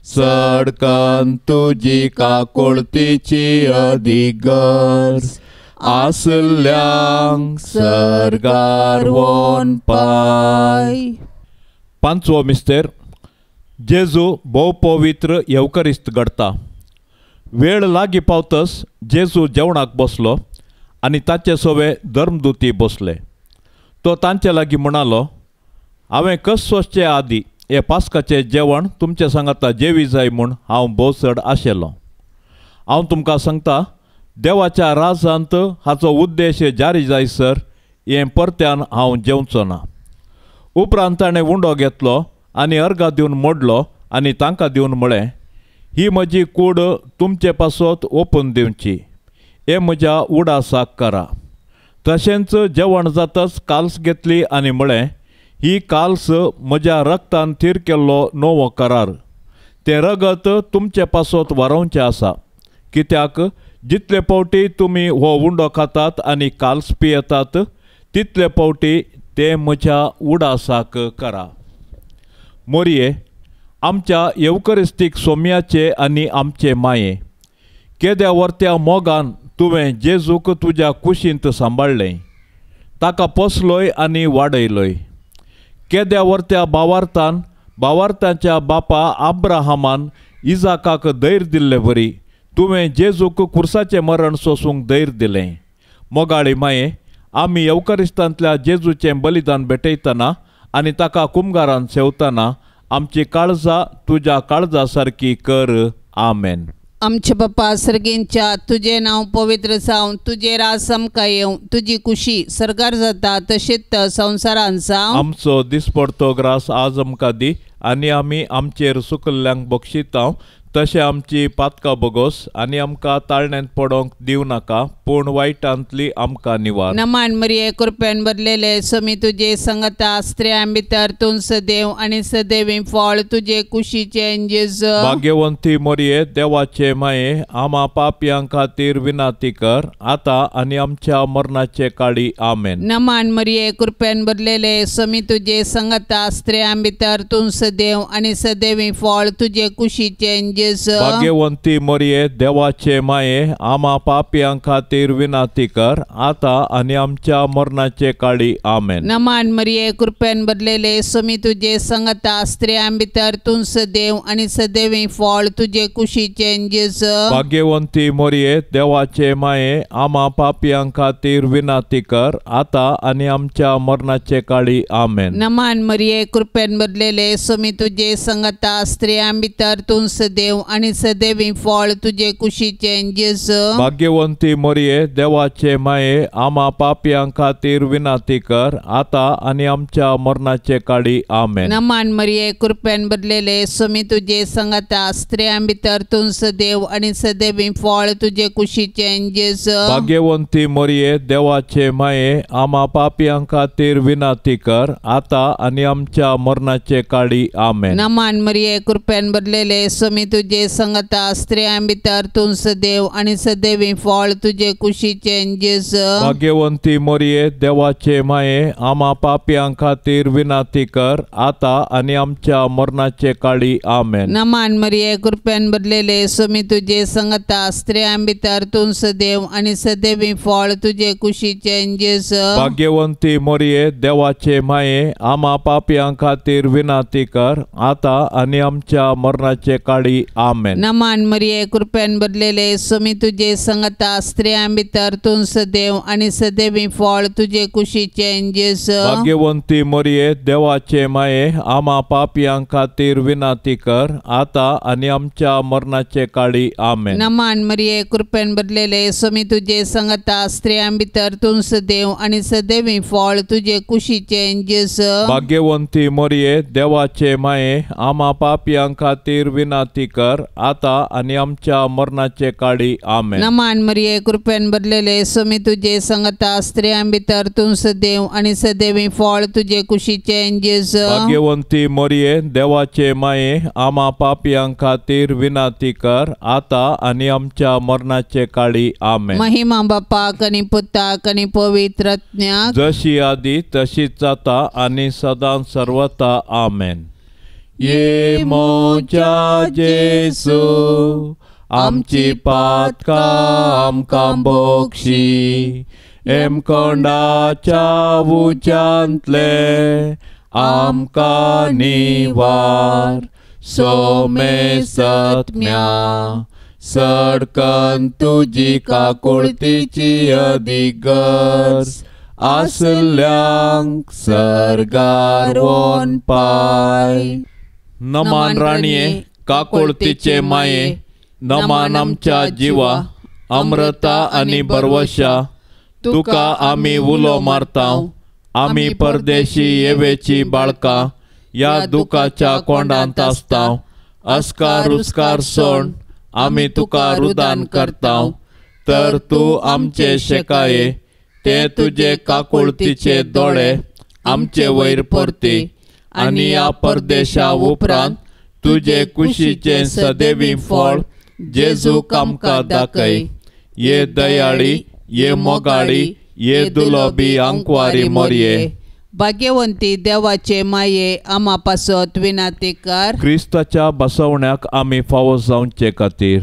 सडकन तुजी काकुळतीची अधिगर्ज आसल्यांक सर्गार वोन पाय। पांचवो मिस्तेर जेजू भोव पवित्र येवकरिस्त घडता। वेळ लागीं पावतस जेजू जेवणाक बसलो आनी ताचे सोवे धर्मदुती बसले। तो तांचे लागीं म्हणालो, हांवें कस सोसचे आदी हे पास्काचें जेवण तुमचे सांगाता जेवी जाय म्हूण हांव भोव चड आशिल्लो। हांव तुमकां सांगता, देवाच्या राजांत हाचो उद्देश जारी जायसर हें परत्यान हांव जेवचो ना। उपरांत ताणें उंडो घेतलो आनी अर्घा दिवन मोडलो आनी तांकां दिवन म्हळें, ही म्हजी कूड तुमचे पासत ओपून दिवची, हें म्हज्या उडासाक करा। तशेंच जेवण जातच काल्स घेतली आनी म्हळें, ही काल्स म्हज्या रक्तान थीर केल्लो नवो करार, तें रगत तुमचे पासत वारोवचें आसा, कित्याक जितले फावटी तुमी हो उंडो खातात आनी काल्स पियेतात तितले फावटी तें म्हज्या उडासाक करा। मोरये आमच्या येवकरिस्तीक सोम्याचे आनी आमचे माये, केद्या वर्त्या मोगान तुवें जेजूक तुज्या कुशींत सांबाळ्ळें, ताका पोसलोय आनी वाडयलोय। केद्या वर्त्या बावार्थान बावार्थाच्या बापा आब्राहामान इजाकाक धैर्य दिल्ले वरी तुवें जेजूक खुर्साचें मरण सोसूंक धैर्य दिलें। मोगाळी माये, आमी येवकरिस्तांतल्या जेजूचें बलिदान भेटयतना आनी ताका कुमगारान सेवतना आमची काळजां तुज्या काळजा सारकी कर। आमेन। आमचे बापा सर्गेंच्या, तुजें नांव पवित्र जावं, तुजें राज आमकां येवं, तुजी कुशी सर्गार जाता तशेंच संवसारान जावं। आमचो दिसपडतो ग्रास आज आमकां दी आनी आमी आमचेर सुकल्ल्यांक बक्षितांव तशें आमची पातकां बोगोस आनी आमकां ताळण्यांत पडोंक दिवं नाका पूण वायटांतली आमकां निवार. नमान मरिये कृपेन भरलेले स्वामी तुजे संगता स्त्रियां भितर तूं सदैव आनी सदैवी फळ तुजे कुशीचें जेजू. भाग्यवंती मरिये देवाचे माये आमा पापयां खातीर विनंती कर आतां आनी आमच्या मरणाचे काळी. आमेन. नमान मरिये कृपेन भरलेले स्वामी तुजे संगता स्त्रियां भितर तूं सदैव आनी सदैवी फळ तुजे कुशीचें जेजू. भाग्यवंती मरिये देवाचे माये आमा पापयां खातीर विनंती कर आतां आनी आमच्या मरणाचे काळी. आमेन. नमान मरिये कृपेन भरलेले स्वामी तुजे संगता स्त्रियां भितर तूं सदैव आनी सदैवी फळ तुजे कुशीचें जेजू. भाग्यवंती मरिये देवाचे माये आमा पापयां खातीर विनंती कर आतां आनी आमच्या मरणाचे काळी. आमेन. नमान मरिये कृपेन भरलेले स्वामी तुजे संगता स्त्रियां भितर तूं सदैव आनी सदैवी फळ तुजे कुशीचें जेजू. भाग्यवंती मरिये देवाचे माये आमा पापयां खातीर विनंती कर आतां आनी आमच्या मरणाचे काळी. आमेन. नमान मरिये कृपेन भरलेले स्वामी तुजे संगता स्त्रियां भितर तूं सदैव आनी सदैवी फळ तुजे कुशीचें जेजू. भाग्यवंती मरिये देवाचे माये आमा पापयां खातीर विनंती कर आतां आनी आमच्या मरणाचे काळी. आमेन. नमान मरिये कृपेन भरलेले स्वामी तुजे संगता स्त्रियां भितर तूं सदैव आनी सदैवी फळ तुजे कुशीचें जेजू. भाग्यवंती मरिये देवाचे माये आमा पापयां खातीर विनंती कर आतां आनी आमच्या मरणाचे काळी. आमेन. नमान मरिये कृपेन भरलेले स्वामी तुजे संगता स्त्रियां भितर तूं सदैव आनी सदैवी फळ तुजे कुशीचें जेजू. भाग्यवंती मरिये देवाचे माये आमा पापयां खातीर विनंती कर आतां आनी आमच्या मरणाचे काळी. आमेन. नमान मरिये कृपेन भरलेले स्वामी तुजे संगता स्त्रियां भितर तूं सदैव आनी सदैवी फळ तुजे कुशीचें जेजू. भाग्यवंती मरिये देवाचे माये आमा पापयां खातीर विनंती कर आतां आनी आमच्या मरणाचे काळी. आमेन. नमान मरिये कृपेन भरलेले स्वामी तुजे संगता स्त्रियां भितर तूं सदैव आनी सदैवी फळ तुजे कुशीचें जेजू. भाग्यवंती मरिये देवाचे माये आमा पापयां खातीर विनंती कर आतां आनी आमच्या मरणाचे काळी. आमेन. नमान मरिये कृपेन भरलेले स्वामी तुजे संगता स्त्रियां भितर तूं सदैव आनी सदैवी फळ तुजे कुशीचें जेजू. भाग्यवंती मरिये देवाचे माये आमा पापयां खातीर विनंती कर आतां आनी आमच्या मरणाचे काळी. आमेन. महिमा बापाक आनी पुताक आनी पवित्र आत्म्याक, जशी आदी तशीच जाता आनी सदां सर्वता. आमेन. ये मोजा जेजू आमची पातकां आमकां बोक्षी एमकोंडाच्या उज्यांतले आमकां निवार सोमेसत्म्या सडकन तुजी काकुळतीची अदीक गरज आसल्यांक सर्गार वोन पाय. नमान राणये काकुळतीचे माये नमान आमच्या जिवा अमृता आनी बरवशा तुका आमी उलो मारता. आमी परदेशी येवेची बाळकां ह्या दुखाच्या कोंडांत आसता. अस्कार उस्कार सोण आमी तुका रुदान करता. तर तूं आमचे शेकाये ते तुजे काकुळतीचे दोळे आमचे वयर परती आनी ह्या परदेशा उपरांत तुजे कुशीचें सदैवी फळ जेजूक आमकां दाखय. ये दयाळी ये मोगाळी ये दुलोबी आंकवारी मोरये. भाग्यवंती देवाचे माये आमा पासत विनंती कर. क्रिस्ताच्या बसवण्याक आमी फावो जावचे खातीर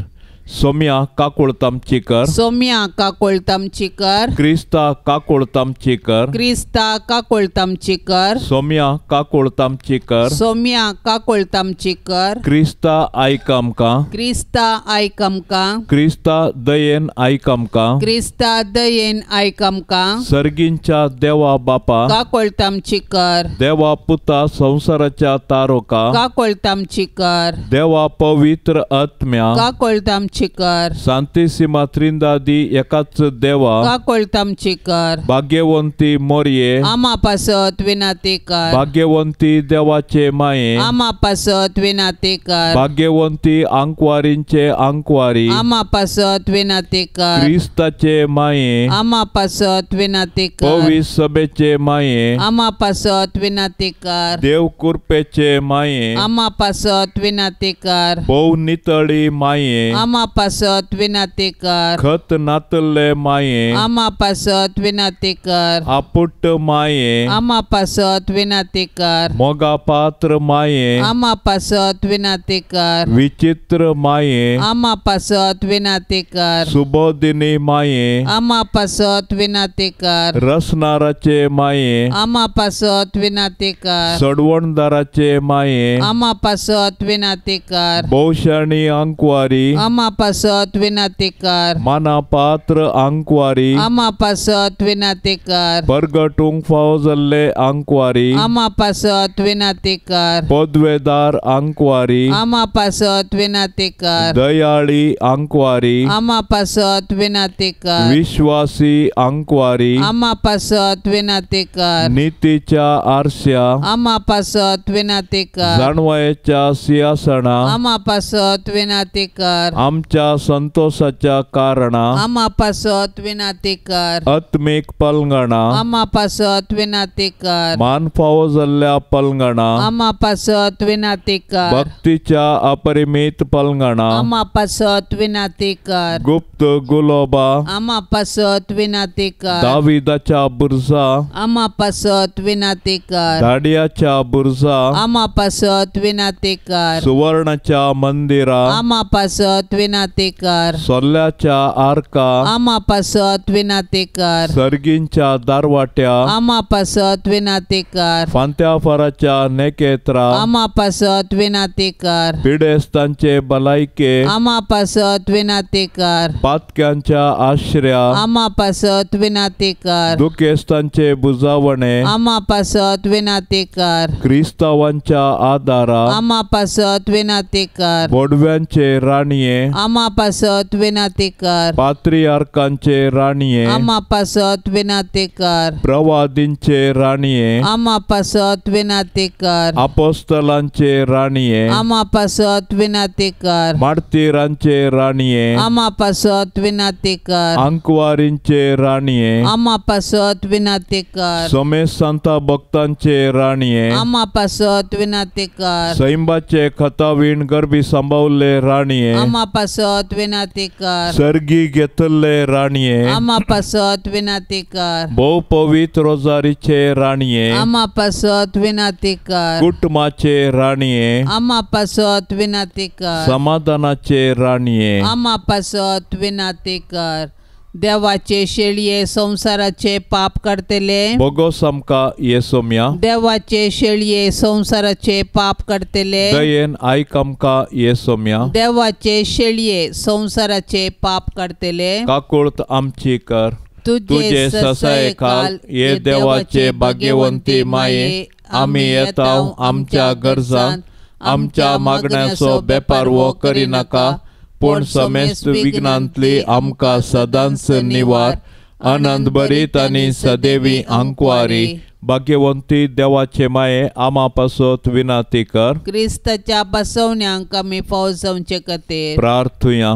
सोम्या काकुळतामची कर. सोम्या काकुळतामची कर. क्रिस्ता काकुळतामची कर. क्रिस्ता काकुळतामची कर. सोम्या काकुळतामची कर. सोम्या काकुळतामची कर. क्रिस्ता आयक आमकां. क्रिस्ता आयक आमकां. क्रिस्ता दयेन आयक आमकां. क्रिस्ता दयेन आयक आमकां. सर्गींच्या देवा बापा काकुळतामची कर. देवा पुता संवसाराच्या तारोका काकुळतामची कर. देवा पवित्र आत्म्या काकुळतामची आमची कर। सांतिसिमा त्रिंदादी एकाच देवा काकोळत आमची कर। भाग्यवंती मोरये आमा पासत विनाती कर। भाग्यवंती देवाचे माये आमा पासत विनाती कर। भाग्यवंती आंकवारींचे आंकवारी आमा पासत विनाती कर। क्रिस्ताचे माये आमा पासत विनाती कर। पवित्र सभेचे माये आमा पासत विनाती कर। देव कृपेचे माये आमा पासत विनाती कर। भोव नितळी माये आमा पासत विनाती कर। खत नातल्ले माये आमा पासत विनाती कर। आपुट्ट माये आमा पासत विनाती कर। मोगा पात्र माये आमा पासत विनाती कर। विचित्र माये आमा पासत विनाती कर। सुबोधिनी माये आमा पासत विनाती कर। रसनाराचे माये आमा पासत विनाती कर। सडवणदाराचे माये आमा पासत विनाती कर। भोवशाणी आंकवारी आमा पासत विनाती कर। माना पात्र आंकवारी आमा पासत विनाती कर। परगटूंक फावो जाल्ले आंकवारी आमा पासत विनाती कर। पदवेदार आंकवारी आमा पासत विनाती कर। दयाळी आंकवारी आमा पासत विनाती कर। विश्वासी आंकवारी आमा पासत विनाती कर। नीतीच्या आरश्या आमा पासत विनाती कर। जाणवायेच्या सिंहासना आमा पासत विनाती कर। आमच्या संतोषाच्या कारणा आमा पासत विनाती कर। आत्मीक पलंगणा आमा पासत विनाती कर। मान फावो जाल्ल्या पलंगणा आमा पासत विनाती कर। भक्तीच्या अपरिमित पलंगणा आमा पासत विनाती कर। गुप्त गुलोबा आमा पासत विनाती कर। दाविदाच्या बुरजा आमा पासत विनाती कर। धाडियाच्या बुरजा आमा पासत विनाती कर। सुवर्णाच्या मंदिरा आमा पासत विनाती कर। सोल्ल्याच्या आरका आमा पासत विनाती कर। सर्गींच्या दारवाट्या आमा पासत विनाती कर। फांत्याफाराच्या नेकेत्रा आमा पासत विनाती कर। पिडेस्तांचे भलायके आमा पासत विनाती कर। पातक्यांच्या आश्र्या आमा पासत विनाती कर। दुखेस्तांचे बुजावणे आमा पासत विनाती कर। क्रिस्तावांच्या आदारा आमा पासत विनाती कर। बोडव्यांचे राणये आमा पासत विनाती कर। पात्रियार्कांचे राणये आमा पासत विनाती कर। प्रवादींचे राणये आमा पासत विनाती कर। अपोस्तलांचे राणये आमा पासत विनाती कर। मार्तीरांचे राणये आमा पासत विनाती कर। आंकवारींचे राणये आमा पासत विनाती कर। समेस्त संता भक्तांचे राणये आमा पासत विनाती कर। सैंबाचे खतावीण गर्भी सांबावल्ले राणये आमा पासत विनाती कर। सर्गी घेतल्ले राणये आमा पासत विनाती कर। भोव पवित्र रोजारीचे राणये आमा पासत विनाती कर। कुटुंबाचे राणये आमा पासत विनाती कर। समाधानाचे राणये आमा पासत विनाती कर। देवाचे शेळये संसाराचे पाप करतले बोगोस आमकां येसोम्या। देवाचे शेळये संसाराचे पाप करतले दयेन आयक आमकां येसोम्या। देवाचे शेळये संसाराचे पाप करतले काकुळत आमची कर। तुझे ससायेखाल ये देवाचे भाग्यवंती माये आमी येताव आमच्या गरजांत आमच्या मागण्याचो बेपारवो करिनाका पूण समेस्त विघ्नांतली आमकां सदांच निवार। आनंद भरीत आनी सदैवी आंकवारी भाग्यवंती देवाचे माये आमा पासत विनाती कर। क्रिस्ताच्या बसवण्यांक आमी फावो जावचे खातीर प्रार्थुया।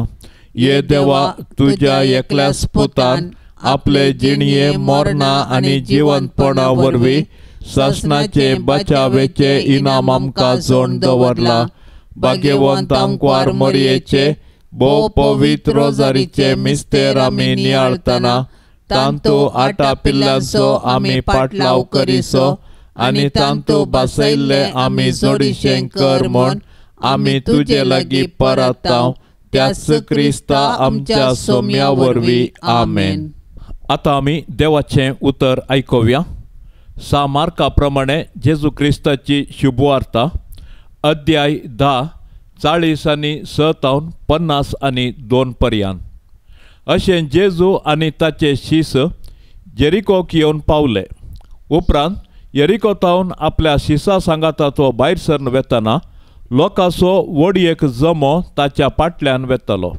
ये देवा तुज्या एकल्याच पुतान आपले जिणये मरणा आनी जिवंतपणा वरवीं सासणाचे बचावेचे इनाम आमकां जोड दवरला। भाग्यवंत आंकवार मरयेचे भोव पवित्र रोजारीचे मिस्तेर आमी नियाळतना तांतू आटा पिल्लांचो आमी पाटलाव करिसो आनी तांतू बसयल्ले आमी जोडीशें कर म्हूण आमी तुजे लागीं परताव त्याच क्रिस्ता आमच्या सोम्या वरवीं आमेन। आतां आमी देवाचें उतर आयकुया। सा मार्का प्रमाणे जेजू क्रिस्ताची शुभवार्ता अध्याय 10 40 आनी 6 तावन 50 आनी 2 पर्यंत। अशें जेजू आनी ताचे शीस जेरिकोक येवन पावले। उपरांत येरिको तावन आपल्या शिसा सांगाता तो भायर सरन वेतना लोकांचो व्हड एक जमो ताच्या फाटल्यान वेतालो।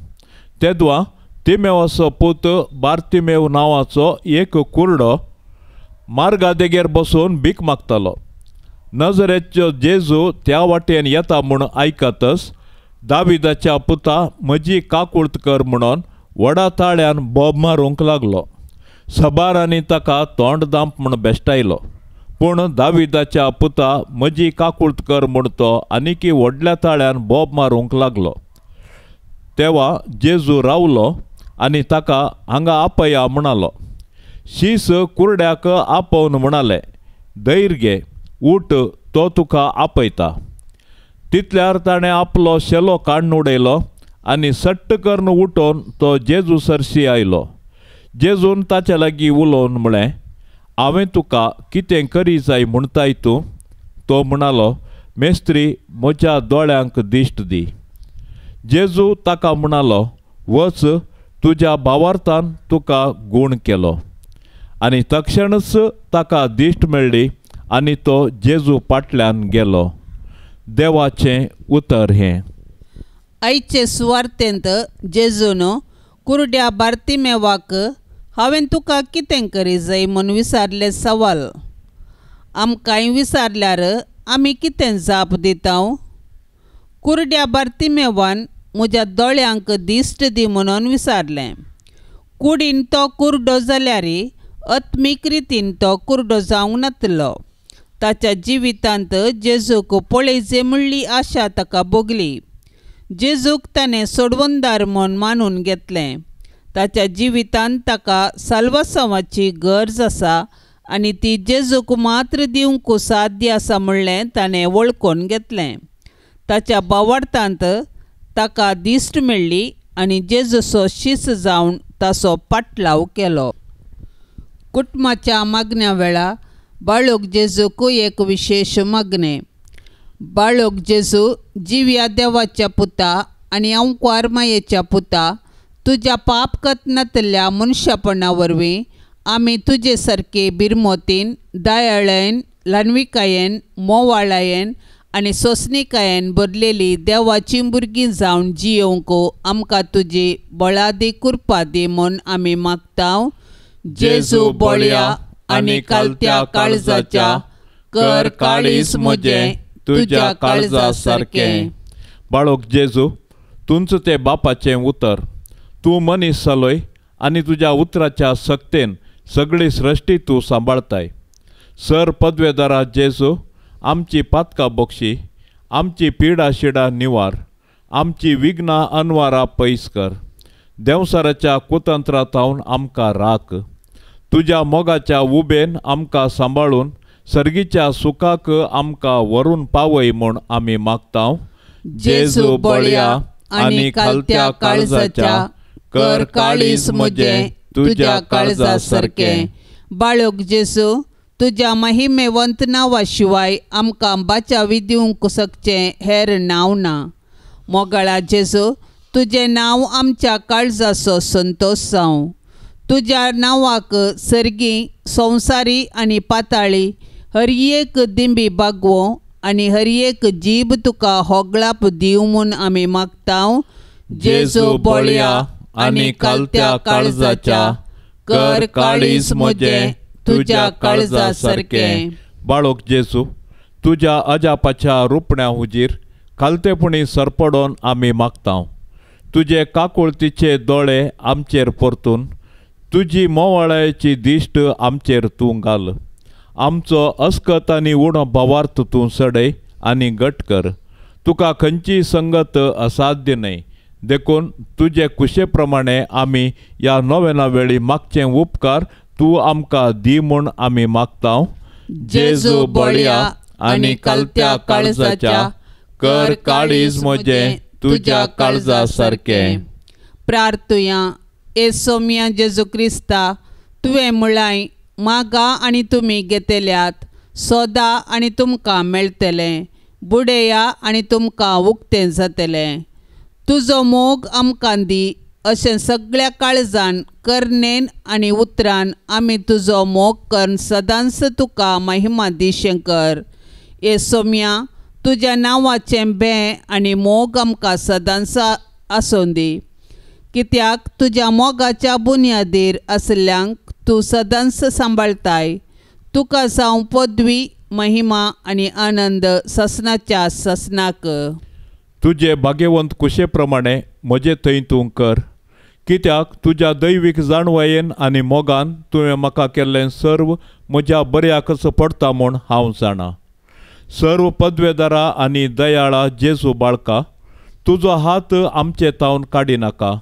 तेदवा तिमेवाचो पूत बार्तिमेव नांवाचो एक कुरडो मार्गा देगेर बसून भीक मागतालो. नजरेचो जेजू त्या वाटेन येता म्हूण आयकतच दाविदाच्या पुता म्हजी काकूळत कर म्हणून व्हडा ताळ्यान बोब मारूंक लागलो. सबारांनी ताका तोंड दांप म्हूण बेश्टायलो, पूण दाविदाच्या पुता म्हजी काकूळत कर म्हूण तो आनीकी व्हडल्या ताळ्यान बोब मारूंक लागलो. तेवा जेजू रावलो आनी ताका हांगा आपया म्हणालो. शीस कुरड्याक आपोवन म्हणाले, धैर्य घे, उठ, तो तुका आपयता. तितल्यार ताणें आपलो शेलो काडून उडयलो आनी सट्ट करून उठोवन तो जेजू सरशी आयलो. जेजून ताच्या लागीं उलोवन म्हळें, हांवें तुका कितें करी जाय म्हणटाय तूं? तो म्हणालो, मेस्त्री, म्हज्या दोळ्यांक दिश्ट दी. जेजू ताका म्हणालो, वच, तुज्या भावार्थान तुका गूण केलो. आनी तक्षणच ताका दिश्ट मेळ्ळी आनी तो जेजू फाटल्यान गेलो. देवाचें उतर हें. आयचे सुवार्तेंत जेजून कुरड्या बार्तिमेवाक हांवें तुका कितें करी जाय म्हूण विचारलें सवाल. आमकांय विचारल्यार आमी कितें जाप दिता? कुरड्या बार्तिमेवान म्हज्या दोळ्यांक दिश्ट दी म्हणून विचारलें. कुडीन तो कुरडो जाल्यार आत्मीक रितीन तो कुरडो जावंक नातलो. ताच्या जिवितांत जेजूक पळयजे म्हणली आशा ताका भोगली. जेजूक ताणें सोडवणदार म्हूण मानून घेतलें. ताच्या जिवितांत ताका साल्वासांवाची गरज आसा आनी ती जेजूक मात्र दिवंक साध्य आसा म्हणलें ताणें वळखून घेतलें. ताच्या भावार्थांत ताका दिश्ट मेळ्ळी आनी जेजूचो शीस जावन ताचो पाटलाव केलो. कुटुंबाच्या मागण्या वेळा बाळक जेजूक एक विशेश मागणें. बाळक जेजू जिव्या देवाच्या पुता आनी अंकवार मायेच्या पुता, तुज्या पाप कतनांतल्या मनशापणा वरवीं आमी तुजे सारके बिरमोतीन, दयाळायेन, ल्हानविकायेन, मोवाळायेन आनी सोंसणिकायेन भरलेली देवाची भुरगीं जावन जियोवंक आमकां तुजी बळादी कृपा दी म्हूण आमी मागता. जेजू बळया आनी कालत्या काळजाच्या, कर काळीज म्हजें तुज्या काळजा सारकें. बाळक जेजू, तुमचो तें बापाचें उतर, तूं मनीस जालोय आनी तुज्या उतराच्या सक्तेन सगळी सृश्टी तूं सांबाळताय. सर पदवेदारा जेजू, आमची पातकां बक्षी, आमची पिडा शिडा निवार, आमची विघ्नां अनवारा पयस कर, देंवसाराच्या कुतंत्रा थावन आमकां राख, तुज्या मोगाच्या उबेन आमकां सांबाळून सर्गीच्या सुखाक आमकां व्हरून पावय म्हूण आमी मागता. जेजू बळया आनी खालत्या काळजाच्या, कर काळीज म्हजें तुज्या काळजा सारकें. बाळक जेजू, तुज्या महिमेवंत नांवा शिवाय आमकां बाचावी दिवंक शकचें हेर नांव ना. मोगाळा जेजू, तुजें नांव आमच्या काळजाचो संतोश जावं. तुज्या नांवाक सर्गी, संवसारी आनी पाताळी हर एक दिंबी बागवो आनी हर एक जीब तुका होगळाप दिवं म्हूण आमी मागता. जेजू बळया आनी कालत्या काळजाच्या, कर काळीज म्हजें तुज्या काळजा सारकें. बाळक जेजू, तुज्या अजापाच्या रुपण्या हुजीर खालतेपणी सरपडोन आमी मागता. तुजे काकुळतीचे दोळे आमचेर परतून तुजी मोवाळायेची दिश्ट आमचेर तूं घाल. आमचो अस्कत आनी उणो भावार्थ तूं सडय आनी घट कर. तुका खंयचीय संगत असाध्य न्हय, देखून तुजे कुशे प्रमाणे आमी ह्या नोवेना वेळी मागचें उपकार तूं आमकां दी म्हूण आमी मागता. जेजू बळया आनी कालत्या काळजाच्या, कर काळीज म्हजें तुज्या काळजा सारकें. प्रार्थुया. ए सोम्या जेजू क्रिस्ता, तुवें म्हळाय, मागा आनी तुमी घेतल्यात, सोदा आनी तुमकां मेळटलें, बुडया आनी तुमकां उक्तें जातलें. तुजो मोग आमकां दी अशें सगळ्या काळजान, करणेन आनी उतरान आमी तुजो मोग करून सदांच तुका महिमा दिशें कर. ए सोम्या, तुज्या नांवाचें बें आनी मोग आमकां सदांच आसूं दी. कित्याक तुज्या मोगाच्या बुन्यादीर आशिल्ल्यांक तूं सदांच सांबाळताय. तुका जावं पदवी, महिमा आनी आनंद ससनाच्या ससनाक. तुजे भाग्यवंत कुशे प्रमाणे म्हजे थंय तूं कर, कित्याक तुज्या दैवीक जाणवायेन आनी मोगान तुवें म्हाका केल्लें सर्व म्हज्या बऱ्याकच पडटा म्हूण हांव जाणा. सर्व पदवेदारा आनी दयाळा जेजू बाळका, तुजो हात आमचे तावन काडिनाका,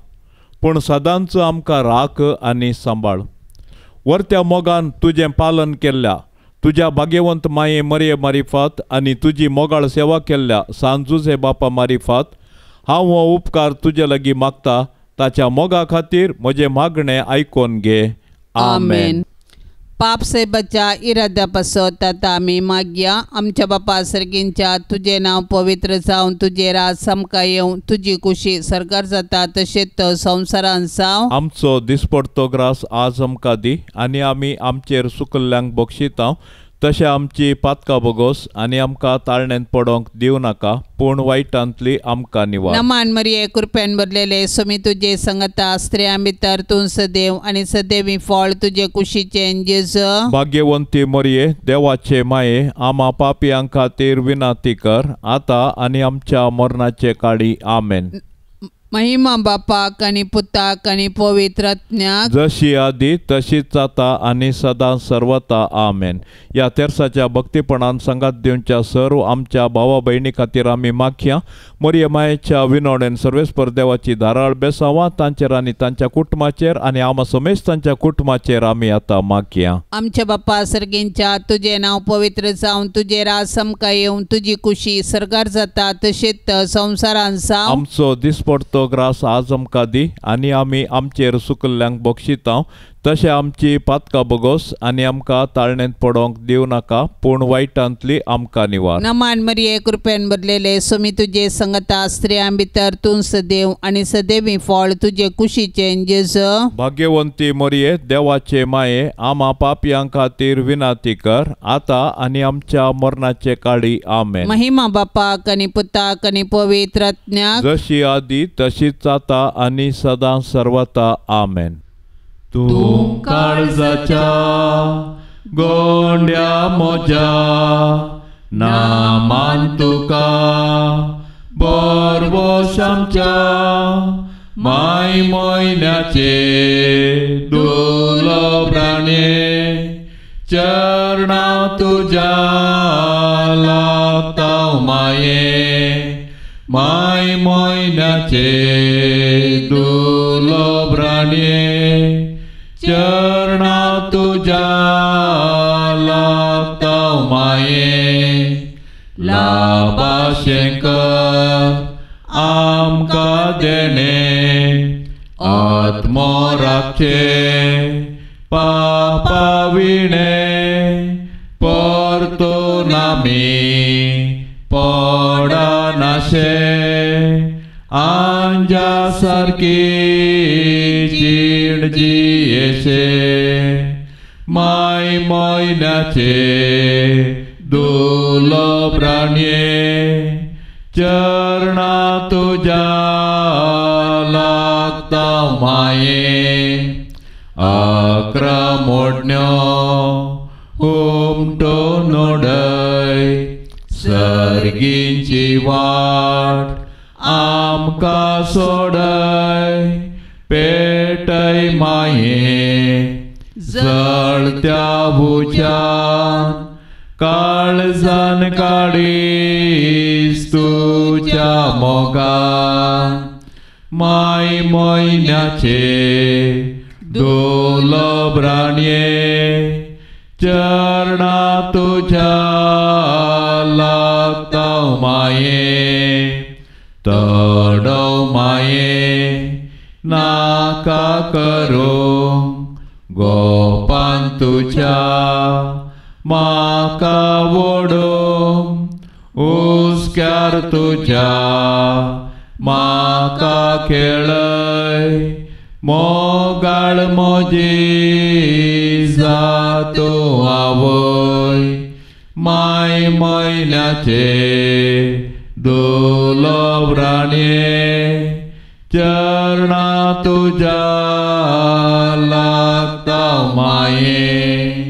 पूण सदांच आमकां राख आनी सांबाळ. वर्त्या मोगान तुजें पालन केल्ल्या तुज्या भाग्यवंत माये मरये मारिफात आनी तुजी मोगाळ सेवा केल्ल्या सान जुझे बापा मारिफात हांव हो उपकार तुजे लागीं मागता. ताच्या मोगा खातीर म्हजें मागणें आयकोन घे. आमेन. पाप सेबाच्या इराद्या पासत आतां आमी मागया. आमच्या बापा सर्गींच्या, तुजें नांव पवित्र जावं, तुजें राज आमकां येवं, तुजी कुशी सरकार जाता तशेंच संवसारान जावं. आमचो दिसपडतो ग्रास आज आमकां दी आनी आमी आमचेर सुकल्ल्यांक बक्षिता तशें आमची पातकां बोगोस आनी आमकां ताळण्यांत पडोंक दिवं नाका, पूण वायटांतली आमकां निवार. नमान मरिये, कृपेन भरलेले, स्वामी तुजे संगता, स्त्रियां भितर तूं सदैव आनी सदैवी फळ तुजे कुशीचें जेजू. भाग्यवंती मरिये, देवाचे माये, आमा पापयां खातीर विनंती कर आतां आनी आमच्या मरणाचे काळी. आमेन. महिमा बापाक आनी पुताक आनी पवित्र आत्म्याक, जशी आदी तशीच जाता आनी सदां सर्वता. आमेन. ह्या तेर्साच्या भक्तीपणान सांगात दिवच्या सर्व आमच्या भावा भयणी खातीर आमी मागया. मरिये मायेच्या विनोडेन सर्वेस्पर देवाची धाराळ बेसावां तांचेर आनी तांच्या कुटुंबाचेर आनी आमा समेस्त तांच्या कुटुंबाचेर आमी आतां मागया. आमच्या बापा सर्गींच्या, तुजें नांव पवित्र जावं, तुजें राज आमकां येवं, तुजी कुशी सर्गार जाता तशेंच संवसारान जावं. आमचो दिसपडतो ग्रास आज आमकां दी आनी आमी आमचेर सुकल्ल्यांक बक्षिता तशें आमची पातकां बोगोस आनी आमकां ताळण्यांत पडोंक दिवं नाका, पूण वायटांतली आमकां निवार. नमान मरिये, कृपेन भरलेले, स्वामी तुजे संगता, स्त्रियां भितर तूं सदैव आनी सदैवी फळ तुजे कुशीचें जेजू. भाग्यवंती मरिये, देवाचे माये, आमा पापयां खातीर विनंती कर आतां आनी आमच्या मरणाचे काळी. आमेन. महिमा बापाक आनी पुताक आनी पवित्र आत्म्याक, जशी आदी तशीच आतां आनी सदां सर्वता. आमेन. तूं काळजाच्या गोंड्या म्हज्या नामान तुका बरवश आमच्या माय म्हयन्याचे दुलब्राणे चरणा तुज्या लागता माये माय म्हयन्याचे दुलब्राणे चरणा तुज्या लागता माये. लाभाशें कर आमकां देणें आत्मो राखचें पापा विणें परतून आमी पडनाशें आंजा सारकी जीण जियेशे माय म्हयन्याचे दुलब्राणये चरणा तुज्या लागता माये. 11 मोडण्यो हुमटो नोडय सर्गींची वाट आमकां सोडय पेटय माये जळत्या भुजान काळजान काडीस तुज्या मोगान माय म्हयन्याचे दुलब्राणये चरणा तुज्या लागता माये. तडव माये नाका करूंक गोपान तुज्या म्हाका वडोवंक हुस्क्यार तुज्या म्हाका खेळय मोगाळ म्हजी जातो आवय माय म्हयन्याचे दुलब्राणये चरणा तुज्या लागता माये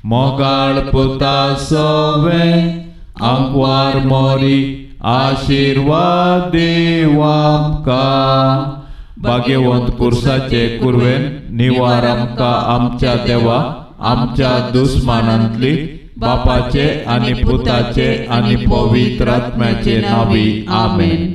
मोगाळ पुता सवे आंकवार मोरी आशिर्वाद देव आमकां. भाग्यवंत कुर्साचे कुरवेन निवार आमकां आमच्या देवा आमच्या दुस्मानांतली बापाचे आनी पुताचे आनी पवित्र आत्म्याचे नांवी आमेन.